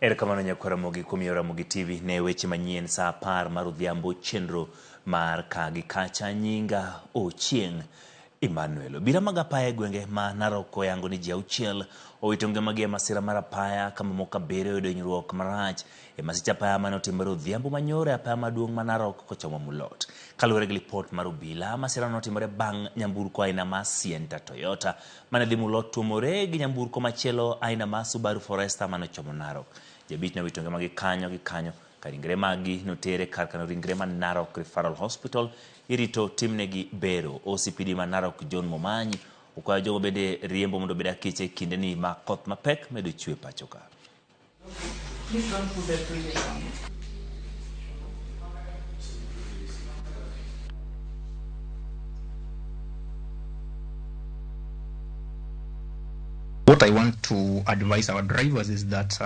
Erokamano nyakwar Ramogi kuom yiero Ramogi TV ne weche manyien saa 10 mar odhiambo chenro mar ka gi kacha. Nyinga Ochieng' Emmanuel. Obila mag apaya e gwenge ma Narok oyango ni ji 6 owito ngimagi e masira mar apaya ka mamoko 7 oyudo hinyruok marach e masich apaya mane otimore odhiambo manyoro e apaya maduong' ma Narok kochomo Mulot. Kaluwore gi lipot mar obila, masirano notimore bang' nyamburko aina mar Sienta Toyota mane dhi Mulot tuomore gi nyamburko machielo aina mar Subaru Forester mane ochomo Narok. Ji 5 nowito ngimagi kanyo gi kanyo ka ringre maggi notere kar kano ringre ma Narok Referral Hospital irito timnegi bero. OCPD ma Narok John Momanyi okwayo jogo bende riembo mondo obed akiche kindeni ma koth mapek medo chwe pacho ka. Please don't put the previous one. What I want to advise our drivers is that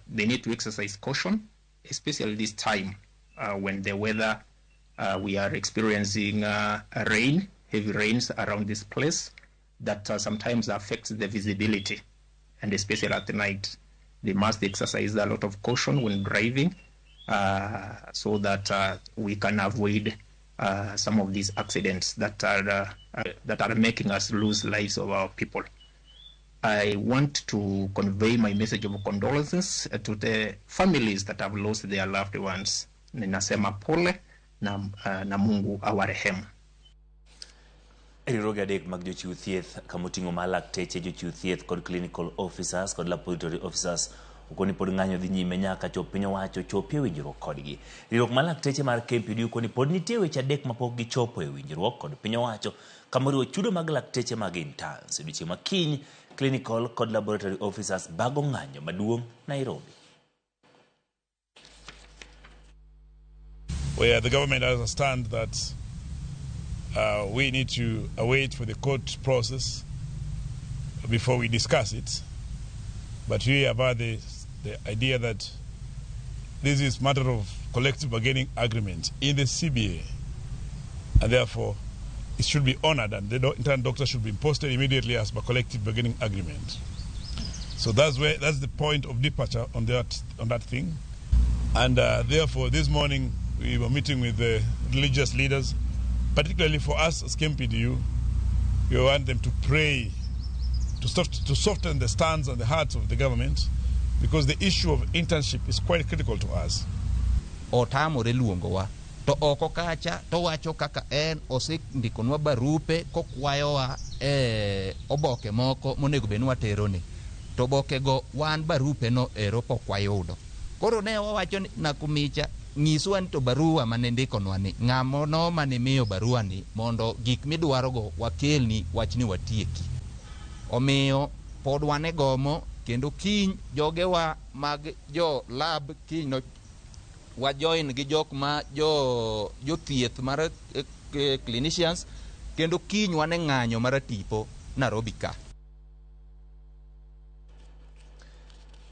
they need to exercise caution, especially this time when the weather, we are experiencing rain, heavy rains around this place that sometimes affects the visibility, and especially at night. They must exercise a lot of caution when driving so that we can avoid some of these accidents that are making us lose lives of our people. I want to convey my message of condolences to the families that have lost their loved ones. Ninasema pole na Mungu awarehemu. Riwruoge adek mag jochiw thieth kamoting'o mar lakteche, jochiw thieth kod clinical officers kod laboratory officers okoni pod ng'anyo dhi nyime nyaka chop piny owacho chopi e winjruok kodgi. Riwruok mar lakteche mar KMPDU okoni pod nitie weche adek mapok gichopo e winjruok kod piny owacho kamoriwo chudo mag lakteche mag interns. Odiochieng' ma kiny, clinical kod laboratory officers bago ng'anyo maduong' Nairobi. Where the government understands that we need to await for the court process before we discuss it. But we have had the idea that this is matter of collective bargaining agreement in the CBA, and therefore it should be honored, and the intern doctor should be posted immediately as per collective bargaining agreement. So that's the point of departure on that thing. And therefore this morning we were meeting with the religious leaders, particularly for us as KMPDU. We want them to pray to soften the stance and the hearts of the government, because the issue of internship is quite critical to us. Otamore luongowa to oko kacha to wacho kaka en osendikonwa barupe kokwayowa e oboke moko monego bed ni waterone, to obokego wan barupe no ero pok wayudo. Koro ne wawacho ni Nakumicha nyiswa ni to barua mane ndikonwa ni ng'amo no mane miyo barua ni mondo gik midwarogo wakelni wachni watieki. Omiyo pod wan e gomo kendo kiny jogewa mag jo lab kiny no wa join gi jok ma jo jothieth mar clinicians kendo kiny wan e ng'anyo mar tipo Nairobi ka.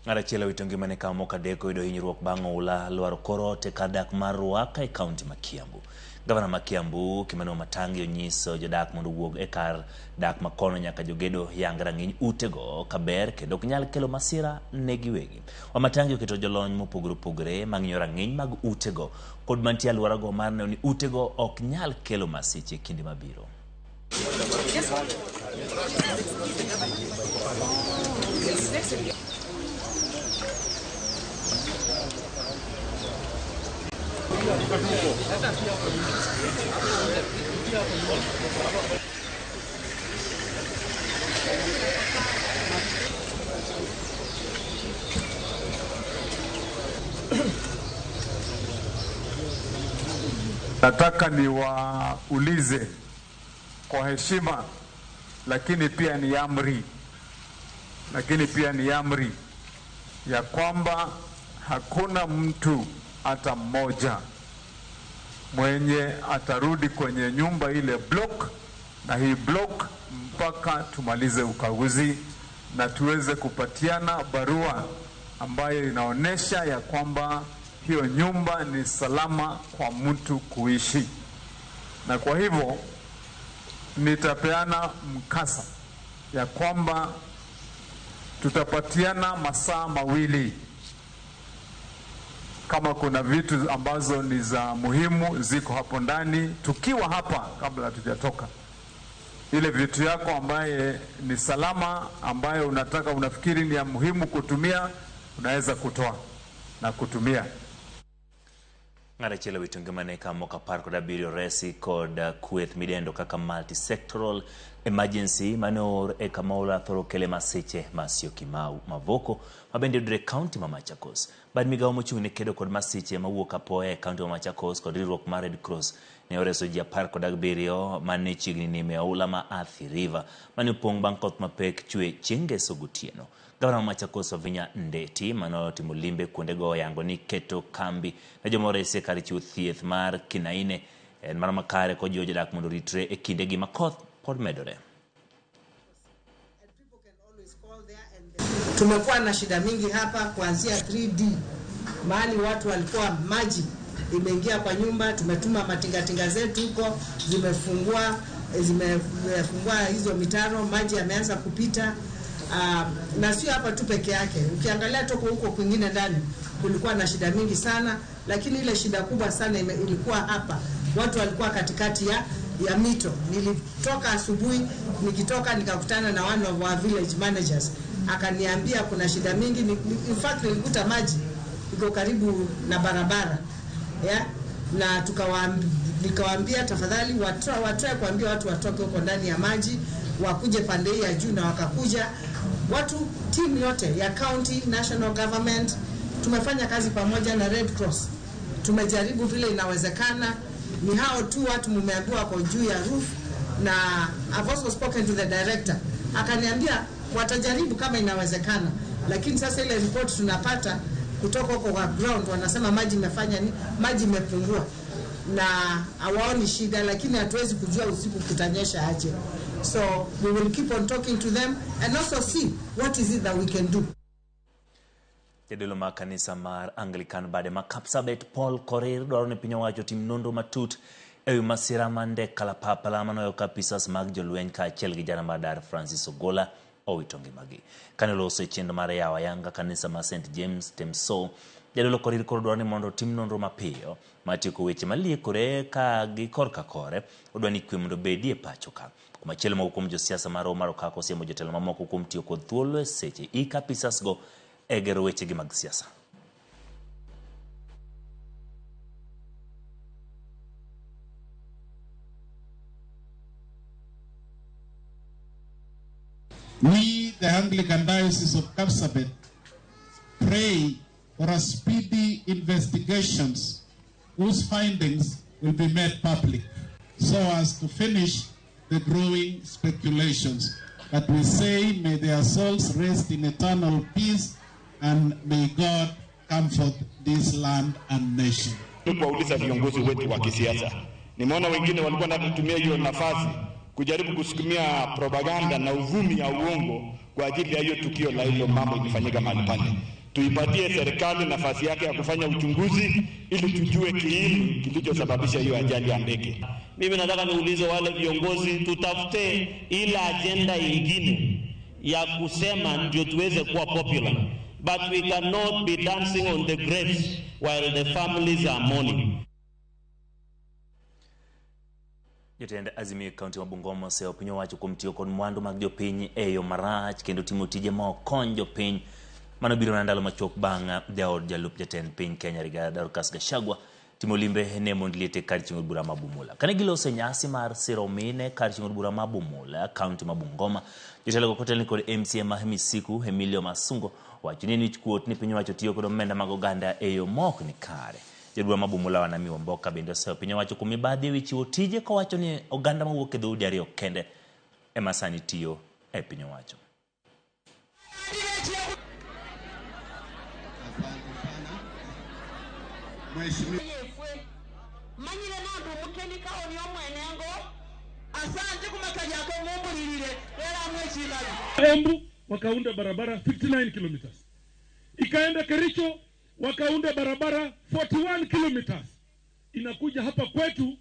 Ng'at achiel owito ngimane ka moko adek oyudo hinyruok bang' oula lwaro kor ot e kar dak mar Ruaka e kaunti ma Kiambu. Gavana ma Kiambu Kimani Wamatangi onyiso jodak mondo owuog e kar dak makono nyaka jogedo yang rang'iny utego kaber kendo ok nyal kelo masira ne giwegi. Wamatangi oketo jolony mopogore opogore mang'iyo rang'iny mag utego kod mantie alworago mar neno ni utego ok nyal kelo masiche e kinde mabiro. Nataka niwaulize kwa heshima, lakini pia ni amri, ya kwamba hakuna mtu hata mmoja mwenye atarudi kwenye nyumba ile block na hii block mpaka tumalize ukaguzi na tuweze kupatiana barua ambayo inaonesha ya kwamba hiyo nyumba ni salama kwa mtu kuishi. Na kwa hivyo nitapeana mkasa ya kwamba Tutapatiana masaa 2. Kama kuna vitu ambazo ni za muhimu ziko hapo ndani, tukiwa hapa kabla hatujatoka, ile vitu yako ambaye ni salama, ambayo unataka unafikiri ni ya muhimu kutumia, unaweza kutoa na kutumia. Ng'at achiel owito ngimane ka moko 17 oresi kod kweth midendo kaka multi-sectoral emergency mane oor e kama oula thoro kele masiche ma Syokimau Mavoko mabende yudore e kaunti ma Machakos. Bad migawo mochung' ne kedo kod masiche mawuok apoya e kaunti ma Machakos kod riwruok mar Red Cross ne oreso ji 17 mane chiegni nimo e oula ma Athi River mane opong' bang' koth mapek chwe chieng' ngeso gotieno. Gavana ma Machakos Wavinya Ndeti mane otimo limbe kuondego oyango ni keto kambi ne joma oresi e kar chiwo thieth mar Kinaine en mana makare kojiwo jodak mondo oritre e kindegi ma koth pod medore. Tumekuwa na shida mingi hapa kuanzia 3D mahali watu walikuwa maji imeingia kwa nyumba. Tumetuma matingatinga zetu huko, zimefungua hizo mitaro, maji yameanza kupita. Na sio hapa tu peke yake, ukiangalia toko huko kwingine ndani kulikuwa na shida mingi sana, lakini ile shida kubwa sana ilikuwa hapa. Watu walikuwa katikati ya mito. Nilitoka asubuhi, nikitoka nikakutana na one of our village managers, akaniambia kuna shida mingi. In fact nilikuta maji iko karibu na barabara, yeah? Na nikawaambia tafadhali watoe kuambia watu watoke huko ndani ya maji wakuje pande hii ya juu, na wakakuja watu, timu yote ya county, national government, tumefanya kazi pamoja na Red Cross, tumejaribu vile inawezekana. Ni hao tu watu mmeambiwa kwa juu ya roof, na I've also spoken to the director, akaniambia watajaribu kama inawezekana, lakini sasa ile report tunapata kutoka huko kwa ground wanasema maji imefanya ni maji imepungua na hawaoni shida, lakini hatuwezi kujua usiku kutanyesha aje. So we will keep on talking to them and also see what is it that we can do. Jadolo mar kanisa mar Anglican bade ma Kapsabet Paul Korir dwaro ni piny owacho otim nonro matut ewi masira mar ndek kalapapla manoyo ka apisas mag jolweny kaachiel gi jana mar dar Francis Ogola owito ngimagi. Kane oloso e chenro mar yawo ayanga kanisa mar St James Temso, jadolo Korir koro dwaro ni mondo otim nonro mapiyo mar tieko weche maliekore ka gi korka kore, odwa ni kwe mondo obedie e pacho ka. Kumachielo moko kuom josiasa mar Omar Okako osiemo jotelo mamoko kuom tiyo kod thuolo e seche ik apisas go e gero wechegi mag siasa. We, the Anglican Diocese of Kapsabet, pray for a speedy investigations whose findings will be made public so as to finish the growing speculations. But we say, may their souls rest in eternal peace and may God comfort this land and nation. Kuwauliza viongozi wetu wa kisiasa, nimeona wengine walikuwa wanatumia hiyo nafasi kujaribu kusukumia propaganda na uvumi ya uongo kwa ajili ya hiyo tukio la hilo mambo ilifanyika mahali pale. Tuipatie serikali nafasi yake ya kufanya uchunguzi ili tujue kiini kilichosababisha hiyo ajali ya ndege. Mimi nataka niulize wale viongozi, tutafute ile agenda ingine ya kusema ndio tuweze kuwa popular. But we cannot be dancing on the graves while the families are mourning. Jotend Azimio e kaunti ma Bungoma oseyo piny owacho kuom tiyo kod mwandu mag jopiny e yo marach kendo timo tije ma ok kony jopiny. Mano biro mana ndalo machuok bang' jaod jalup jatend piny Kenya Rigathi Dorcas Gachagua timo limbe ne mond liete kar chieng' od bura ma Bumula. Kane giloso e nyasi mar siro mine kar chieng' od bura ma Bumula, kaunti ma Bungoma, jotelo go kotelni kod MCA ma Misiku Emilio Masungo wacho ni en wich kuot ni piny owacho tiyo kod omenda mag oganda e yo ma ok ni kare. Jaod bura ma Bumula Wanami Wamboka bende oseyo piny owacho kuom mibadhi ewi chiwo tije kowacho ni oganda mawuok e dhoudi ariyo kende ema sani tiyo e piny owacho. Embu wakaunda barabara 59 kilometers. Ikaenda Kericho wakaunda barabara 41 kilometers. Inakuja hapa kwetu,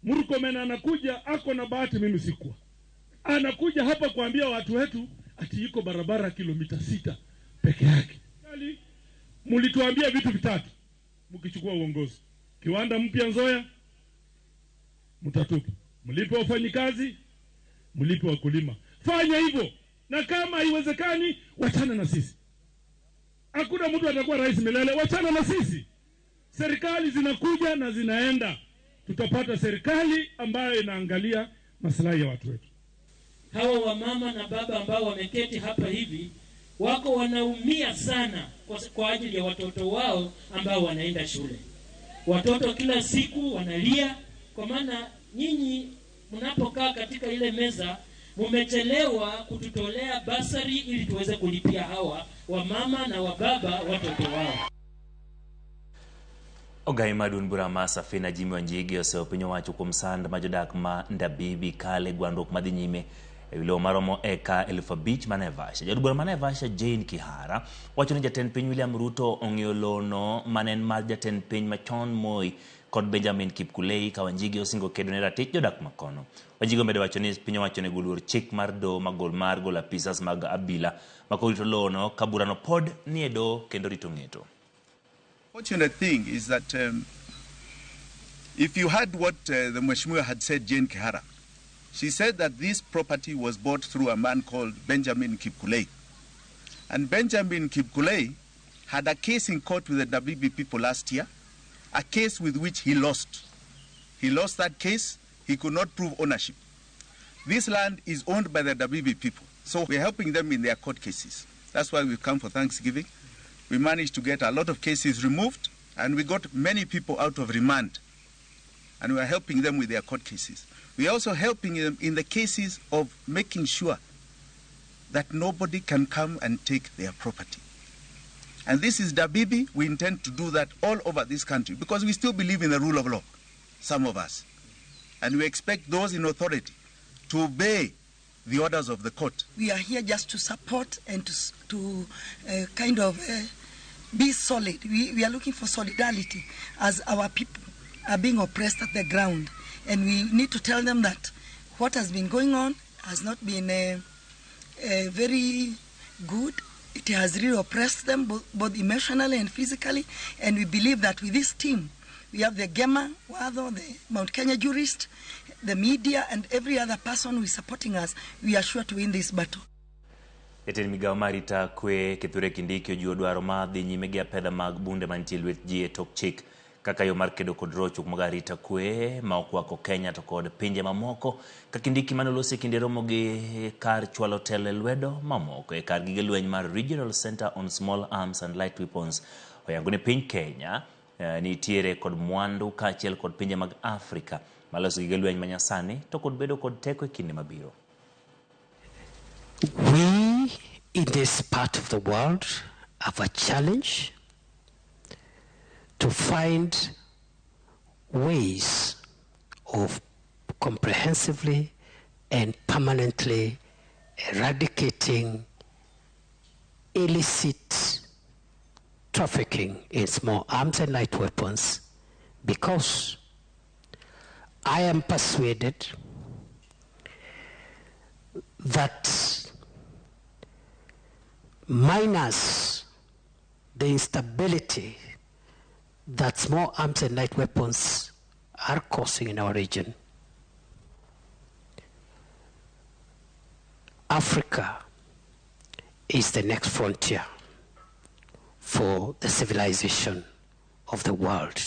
Murkomen anakuja, ako na bahati mimi sikuwa. Anakuja hapa kuambia watu wetu ati iko barabara kilomita 6 peke yake. Mulituambia vitu vitatu mkichukua uongozi: kiwanda mpya Nzoia mtatupa, mlipe wafanyikazi, mlipe wakulima. Fanya hivyo, na kama haiwezekani wachana na sisi. Hakuna mtu atakuwa rais milele, wachana na sisi. Serikali zinakuja na zinaenda, tutapata serikali ambayo inaangalia maslahi ya watu wetu. Hawa wamama na baba ambao wameketi hapa hivi wako wanaumia sana kwa ajili ya watoto wao ambao wanaenda shule. Watoto kila siku wanalia, kwa maana nyinyi mnapokaa katika ile meza mmechelewa kututolea basari ili tuweze kulipia hawa wamama na wababa watoto wao. Ogai maduong' bura ma Safina Jimmy Wanjigi oseyo piny owacho kuom sand ma jodak ma Ndabibi kale gwandruok madhi nyime ewi lowo maromo eka 5,000 ma Naivasha. Jaod bura ma Naivasha Jane Kihara wacho ni jatend piny William Ruto ong'iewo lowono mane en mar jatend piny machon Moi kod Benjamin Kipkulei ka Wanjigi osingo kedo ne ratich jodak makono. Wanjigi omedo wacho ni piny owacho onego oluor chik mar doho mar golo apisas mag abila makorito lowono ka burano pod nie doho kendo rito ng'eto. Fortunate thing is that if you heard what the Mheshimiwa had said, Jane Kihara, she said that this property was bought through a man called Benjamin Kipkulei. And Benjamin Kipkulei had a case in court with the Ndabibi people last year, a case with which he lost. He lost that case. He could not prove ownership. This land is owned by the Ndabibi people, so we're helping them in their court cases. That's why we've come for Thanksgiving. We managed to get a lot of cases removed, and we got many people out of remand, and we are helping them with their court cases. We are also helping them in the cases of making sure that nobody can come and take their property. And this is Ndabibi. We intend to do that all over this country because we still believe in the rule of law, some of us. And we expect those in authority to obey the orders of the court. We are here just to support and to kind of be solid. We are looking for solidarity as our people are being oppressed at the ground. And we need to tell them that what has been going on has not been very good. It has really oppressed them both emotionally and physically. And we believe that with this team, we have the Gema, Watho, the Mount Kenya jurist, the media, and every other person who is supporting us, we are sure to win this battle. Jatend migao mar arita kwe Kithure Kindiki ojiwo dwaro mar dhi nyime gi apedha mag bunde mantie e lwet ji e tok chik kaka yo mar kedo kod rochruok mag arita kwe ma okwako Kenya to kod pinje mamoko. Ka Kindiki mane olosi e kinde romo gi kar chwalo telo e lwedo mamoko e kar gige lweny mar Regional Center on Small Arms and Light Weapons oyango ni piny Kenya nitiere kod mwandu kaachiel kod pinje mag Afrika maloso gige lweny manyasani to kod bedo kod teko e kinde mabiro. We in this part of the world have a challenge to find ways of comprehensively and permanently eradicating illicit trafficking in small arms and light weapons, because I am persuaded that minus the instability that small arms and light weapons are causing in our region, Africa is the next frontier for the civilization of the world.